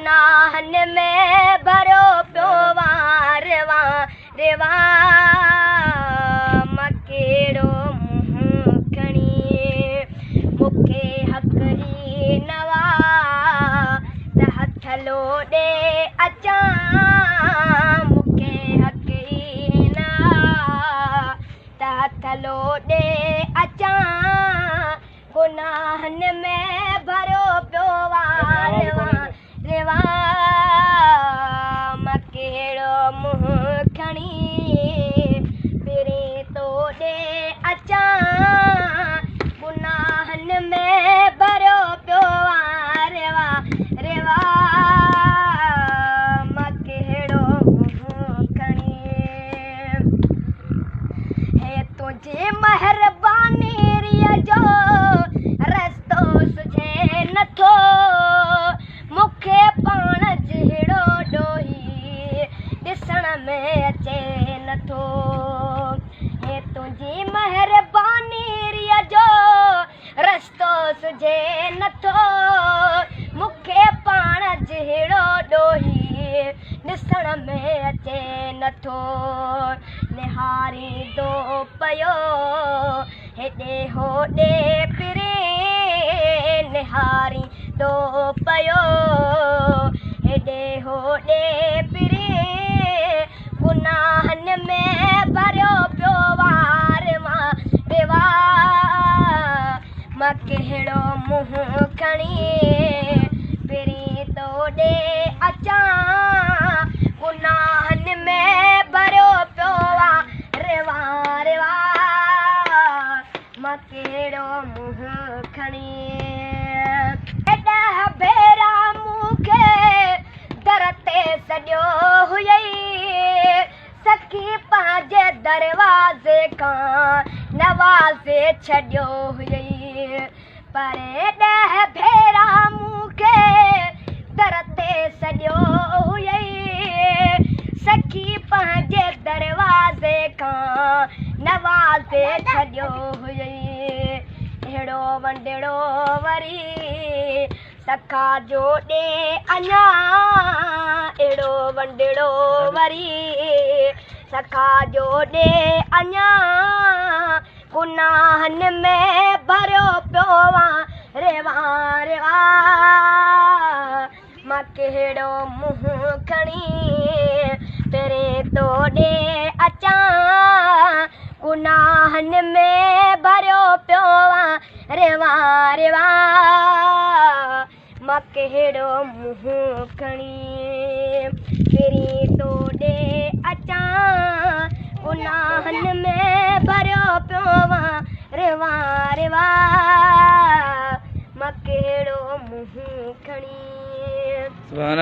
गुनाहनि में भरियो पियो आहे रेवा, मां कहिड़ो मुंहुं खणी। मूंखे हक़ ई न आहे त हथ लोॾे अचां, मूंखे हक़ ई न आहे त हथ लोॾे अचां। गुनाहनि में भरियो पियो आहे रेवा, मां कहिड़ो मुंहुं खणी पहिरीं तो ॾे अचां। गुनाहनि में भरियो पियो आहे रेवा, मां कहिड़ो मुंहुं खणी। हे तुंहिंजी महिरबानी जो रस्तो सुझे नथो, मूंखे पाण जहिड़ो ॾोही ॾिसण में अचे नथो। हे तुंहिंजी महिरबानी जो रस्तो सुझे नथो, मूंखे पाण जहिड़ो ॾोही ॾिसण में अचे नथो। निहारींदो पियो हेॾे होॾे फिरे, निहारींदो पियो हेॾे होॾे फिरे। गुनाहनि में भरियो पियो आहे रेवा, मां कहिड़ो मुंहुं खणी पहिरीं तो ॾे अचां। गुनाहनि में भरियो पियो आहे रेवा, मां कहिड़ो मुंहुं खणी। 10 भेरा मूंखे दर ते सॾियो हुयई, सखी पंहिंजे दरवाज़े खां नवाज़े छॾियो हुयई। पर 10 भेरा मूंखे दर ते सॾियो हुयई, सखी पंहिंजे दरवाज़े खां नवाज़े छॾियो हुयई। अहिड़ो वंडड़ो वरी सखा जो ॾे अञा, अहिड़ो वंडड़ो वरी सखा जो ॾे अञा। गुनाहनि में भरियो पियो आहे रेवा रेवा, मां कहिड़ो मुंहुं खणी पहिरीं तो ॾे अचां। गुनाहनि में भरियो पियो आहे रेवा रेवा, मां कहिड़ो मुंहुं खणी पहिरीं तो ॾे अचां। गुनाहनि में भरियो पियो आहे रेवा रेवा, मां कहिड़ो मुंहुं खणी। सुभान।